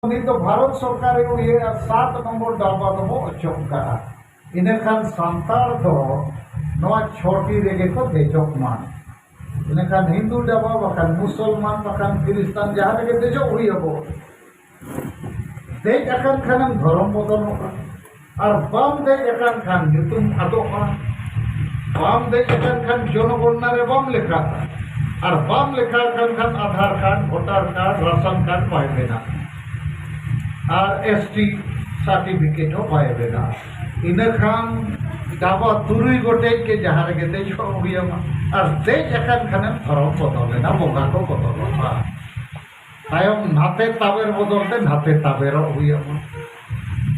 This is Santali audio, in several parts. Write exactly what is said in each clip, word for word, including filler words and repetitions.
ᱱᱤᱛ ᱫᱚ ᱵᱷᱟᱨᱚᱛ ᱥᱚᱨᱠᱟᱨᱮ ᱩᱭᱦᱟᱹᱨᱟ ᱥᱟᱛ ᱱᱚᱢᱵᱚᱨ ᱰᱟᱵᱟ ᱫᱚᱵᱚ ᱚᱪᱚᱜ ᱠᱟᱜᱼᱟ᱾ ᱤᱱᱟᱹᱠᱷᱟᱱ ᱥᱟᱱᱛᱟᱲ ᱫᱚ ᱱᱚᱣᱟ ᱪᱷᱚᱴᱤ ᱨᱮᱜᱮ ᱠᱚ ᱫᱮᱡᱚᱜ ᱢᱟ᱾ ᱤᱱᱟᱹᱠᱷᱟᱱ ᱦᱤᱱᱫᱩ ᱰᱟᱵᱟ, ᱵᱟᱠᱷᱟᱱ ᱢᱩᱥᱚᱞᱢᱟᱱ, ᱵᱟᱠᱷᱟᱱ ᱠᱷᱨᱤᱥᱴᱟᱱ, ᱡᱟᱦᱟᱸ ᱨᱮᱜᱮ ᱫᱮᱡᱚᱜ ᱦᱩᱭ ᱟᱵᱚ᱾ ᱫᱮᱡ ᱟᱠᱟᱱ ᱠᱷᱟᱱᱮᱢ ᱫᱷᱚᱨᱚᱢ ᱵᱚᱫᱚᱞᱚᱜᱼᱟ, ᱟᱨ ᱵᱟᱢ ᱫᱮᱡ ᱟᱠᱟᱱ ᱠᱷᱟᱱ ᱧᱩᱛᱩᱢ ᱟᱫᱚᱜᱼᱟ, ᱵᱟᱢ ᱫᱮᱡ ᱟᱠᱟᱱ ᱠᱷᱟᱱ ᱡᱚᱱᱚᱜᱚᱱᱱᱟ ᱨᱮ ᱵᱟᱢ ᱞᱮᱠᱷᱟᱜᱼᱟ, ᱟᱨ ᱵᱟᱢ ᱞᱮᱠᱷᱟ ᱟᱠᱟᱱ ᱠᱷᱟᱱ Aadhaar card, voter card, ration card ᱵᱟᱭ ᱵᱮᱱᱟᱜᱼᱟ, ᱟᱨ ᱮᱥ ᱴᱤ ᱥᱟᱨᱴᱤᱯᱷᱤᱠᱮᱴ ᱦᱚᱸ ᱵᱟᱭ ᱵᱮᱱᱟᱜᱼᱟ᱾ ᱤᱱᱟᱹᱠᱷᱟᱱ ᱰᱟᱵᱟ ᱛᱩᱨᱩᱭ ᱜᱚᱴᱮᱡ ᱜᱮ ᱡᱟᱦᱟᱸ ᱨᱮᱜᱮ ᱫᱮᱡᱚᱜ ᱦᱩᱭ ᱟᱢᱟ, ᱟᱨ ᱫᱮᱡ ᱟᱠᱟᱱ ᱠᱷᱟᱱᱮᱢ ᱫᱷᱚᱨᱚᱢ ᱵᱚᱫᱚᱞᱮᱱᱟ, ᱵᱚᱸᱜᱟ ᱠᱚ ᱵᱚᱫᱚᱞᱚᱜᱼᱟ᱾ ᱛᱟᱭᱚᱢ ᱱᱟᱛᱮ ᱛᱟᱵᱮᱨ ᱵᱚᱫᱚᱞ ᱛᱮ ᱱᱟᱛᱮ ᱛᱟᱵᱮᱨᱚᱜ ᱦᱩᱭ ᱟᱢᱟ᱾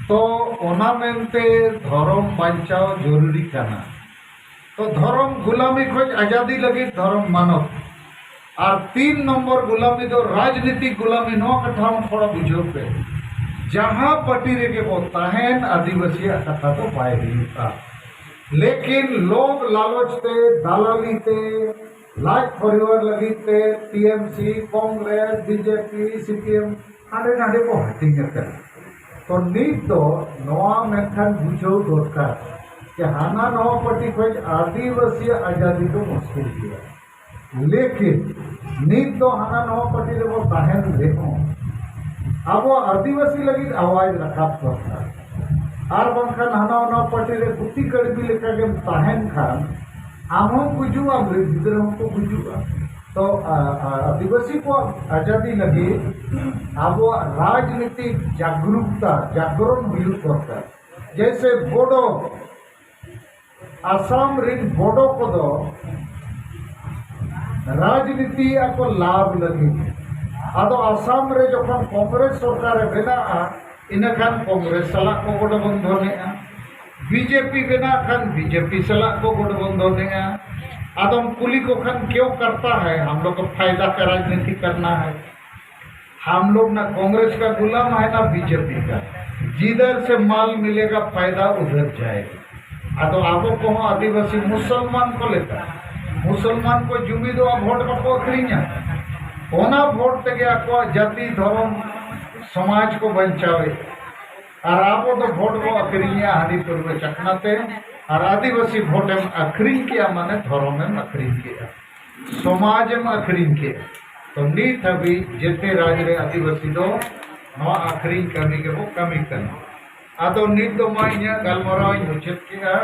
ᱛᱚ ᱚᱱᱟ ᱢᱮᱱᱛᱮ ᱫᱷᱚᱨᱚᱢ ᱵᱟᱧᱪᱟᱣ ᱡᱚᱨᱩᱨᱤ ᱠᱟᱱᱟ᱾ ᱛᱚ ᱫᱷᱚᱨᱚᱢ ᱜᱩᱞᱟᱢᱤ ᱠᱷᱚᱱ ᱟᱡᱟᱫᱤ ᱞᱟᱹᱜᱤᱫ ᱫᱷᱚᱨᱚᱢ ᱢᱟᱱᱚᱛ᱾ ᱟᱨ ᱛᱤᱱ ᱱᱚᱢᱵᱚᱨ ᱜᱩᱞᱟᱢᱤ ᱫᱚ ᱨᱟᱡᱽᱱᱤᱛᱤᱠ ᱜᱩᱞᱟᱢᱤ᱾ ᱱᱚᱣᱟ ᱠᱟᱛᱷᱟ ᱦᱚᱸ ᱛᱷᱚᱲᱟ ᱵᱩᱡᱷᱟᱹᱣ ᱯᱮ, ᱡᱟᱦᱟᱸ ᱯᱟᱨᱴᱤ ᱨᱮᱜᱮ ᱵᱚ ᱛᱟᱦᱮᱱ, ᱟᱹᱫᱤᱵᱟᱹᱥᱤᱭᱟᱜ ᱠᱟᱛᱷᱟ ᱫᱚ ᱵᱟᱭ ᱦᱩᱭᱩᱜᱼᱟ᱾ ᱞᱮᱠᱤᱱ ᱞᱳᱵᱷ ᱞᱟᱞᱚᱪ ᱛᱮ, ᱫᱟᱞᱟᱞᱤ ᱛᱮ, ᱞᱟᱡ ᱯᱚᱨᱤᱵᱟᱨ ᱞᱟᱹᱜᱤᱫ ᱛᱮ T M C, Congress, B J P, C P M ᱦᱟᱸᱰᱮ ᱱᱟᱰᱮ ᱠᱚ ᱦᱟᱹᱴᱤᱧ ᱟᱠᱟᱱᱟ᱾ ᱛᱚ ᱱᱤᱛ ᱫᱚ ᱱᱚᱣᱟ ᱢᱮᱱᱠᱷᱟᱱ ᱵᱩᱡᱷᱟᱹᱣ ᱫᱚᱨᱠᱟᱨ ᱡᱮ ᱦᱟᱱᱟ ᱱᱚᱣᱟ ᱯᱟᱨᱴᱤ ᱠᱷᱚᱱ ᱟᱹᱫᱤᱵᱟᱹᱥᱤᱭᱟᱜ ᱟᱡᱟᱫᱤ ᱫᱚ ᱢᱩᱥᱠᱤᱞ ᱜᱮᱭᱟ᱾ ᱞᱮᱠᱤᱱ ᱱᱤᱛ ᱫᱚ ᱦᱟᱱᱟ ᱱᱚᱣᱟ ᱯᱟᱨᱴᱤ ᱨᱮᱵᱚ ᱛᱟᱦᱮᱱ ᱨᱮᱦᱚᱸ ᱟᱵᱚ ᱟᱹᱫᱤᱵᱟᱹᱥᱤ ᱞᱟᱹᱜᱤᱫ ᱟᱣᱟᱡ ᱨᱟᱠᱟᱵ ᱫᱚᱨᱠᱟᱨ᱾ ᱟᱨ ᱵᱟᱝᱠᱷᱟᱱ ᱦᱟᱱᱟ ᱱᱚᱣᱟ ᱯᱟᱨᱴᱤ ᱨᱮ ᱜᱩᱛᱤ ᱠᱟᱹᱲᱢᱤ ᱞᱮᱠᱟ ᱜᱮᱢ ᱛᱟᱦᱮᱱ ᱠᱷᱟᱱ ᱟᱢ ᱦᱚᱸᱢ ᱜᱩᱡᱩᱜᱼᱟ, ᱟᱢ ᱨᱮᱱ ᱜᱤᱫᱽᱨᱟᱹ ᱦᱚᱸᱠᱚ ᱜᱩᱡᱩᱜᱼᱟ᱾ ᱛᱚ ᱟ- ᱟ- ᱟᱹᱫᱤᱵᱟᱹᱥᱤ ᱠᱚᱣᱟᱜ ᱟᱡᱟᱫᱤ ᱞᱟᱹᱜᱤᱫ ᱟᱵᱚᱣᱟᱜ ᱨᱟᱡᱽᱱᱤᱛᱤ ᱡᱟᱜᱽᱨᱩᱠᱛᱟ, ᱡᱟᱜᱽᱨᱚᱱ ᱦᱩᱭᱩᱜ ᱫᱚᱨᱠᱟᱨ᱾ ᱡᱮᱭᱥᱮ ᱵᱳᱰᱳ ᱟᱥᱟᱢ ᱨᱤᱱ ᱵᱳᱰᱳ ᱠᱚᱫᱚ ᱨᱟᱡᱽᱱᱤᱛᱤ ᱟᱠᱚ ᱞᱟᱵᱷ ᱞᱟᱹᱜᱤᱫ᱾ ᱟᱫᱚ ᱟᱥᱟᱢ ᱨᱮ ᱡᱚᱠᱷᱚᱱ ᱠᱚᱝᱜᱨᱮᱥ ᱥᱚᱨᱠᱟᱨᱮ ᱵᱮᱱᱟᱜᱼᱟ, ᱤᱱᱟᱹᱠᱷᱟᱱ ᱠᱚᱝᱜᱨᱮᱥ ᱥᱟᱞᱟᱜ ᱠᱚ ᱜᱚᱴᱵᱚᱱᱫᱷᱚᱱᱮᱜᱼᱟ᱾ ᱵᱤᱡᱮᱯᱤ ᱵᱮᱱᱟᱜ ᱠᱷᱟᱱ ᱵᱤᱡᱮᱯᱤ ᱥᱟᱞᱟᱜ ᱠᱚ ᱜᱚᱴᱵᱚᱱᱫᱷᱚᱱᱮᱜᱼᱟ᱾ ᱟᱫᱚᱢ ᱠᱩᱞᱤ ᱠᱚ ᱠᱷᱟᱱ, "क्यों करता है? हम लोग को फायदा का राजनीति करना है।" हम लोग ना कांग्रेस का गुलाम है ना बीजेपी का। जिधर से माल मिलेगा, फायदा उधर जाएगा। ᱟᱫᱚ ᱟᱵᱚ ᱠᱚᱦᱚᱸ ᱟᱹᱫᱤᱵᱟᱹᱥᱤ ᱢᱩᱥᱚᱞᱢᱟᱱ ᱠᱚ ᱞᱮᱠᱟ, ᱢᱩᱥᱚᱞᱢᱟᱱ ᱠᱚ ᱡᱩᱢᱤᱫᱚᱜᱼᱟ, ᱵᱷᱳᱴ ᱵᱟᱠᱚ ᱟᱹᱠᱷᱨᱤᱧᱟ᱾ ᱚᱱᱟ ᱵᱷᱳᱴ ᱛᱮᱜᱮ ᱟᱠᱚᱣᱟᱜ ᱡᱟᱹᱛᱤ, ᱫᱷᱚᱨᱚᱢ, ᱥᱚᱢᱟᱡᱽ ᱠᱚ ᱵᱟᱧᱪᱟᱣᱮᱫ᱾ ᱟᱨ ᱟᱵᱚ ᱫᱚ ᱵᱷᱳᱴ ᱵᱚ ᱟᱹᱠᱷᱨᱤᱧᱮᱜᱼᱟ ᱦᱟᱺᱰᱤ ᱯᱟᱹᱨᱣᱟᱹ ᱪᱟᱠᱷᱱᱟ ᱛᱮ᱾ ᱟᱨ ᱟᱹᱫᱤᱵᱟᱹᱥᱤ ᱵᱷᱳᱴ ᱮᱢ ᱟᱹᱠᱷᱨᱤᱧ ᱠᱮᱜᱼᱟ ᱢᱟᱱᱮ ᱫᱷᱚᱨᱚᱢ ᱮᱢ ᱟᱹᱠᱷᱨᱤᱧ ᱠᱮᱜᱼᱟ, ᱥᱚᱢᱟᱡᱽ ᱮᱢ ᱟᱹᱠᱷᱨᱤᱧ ᱠᱮᱜᱼᱟ᱾ ᱛᱚ ᱱᱤᱛ ᱦᱟᱹᱵᱤᱡ ᱡᱮᱛᱮ ᱨᱟᱡᱽ ᱨᱮ ᱟᱹᱫᱤᱵᱟᱹᱥᱤ ᱫᱚ ᱱᱚᱣᱟ ᱟᱹᱠᱷᱨᱤᱧ ᱠᱟᱹᱢᱤ ᱜᱮᱵᱚ ᱠᱟᱹᱢᱤ ᱠᱟᱱᱟ᱾ ᱟᱫᱚ ᱱᱤᱛ ᱫᱚ ᱢᱟ ᱤᱧᱟᱹᱜ ᱜᱟᱞᱢᱟᱨᱟᱣ ᱤᱧ ᱢᱩᱪᱟᱹᱫ ᱠᱮᱜᱼᱟ᱾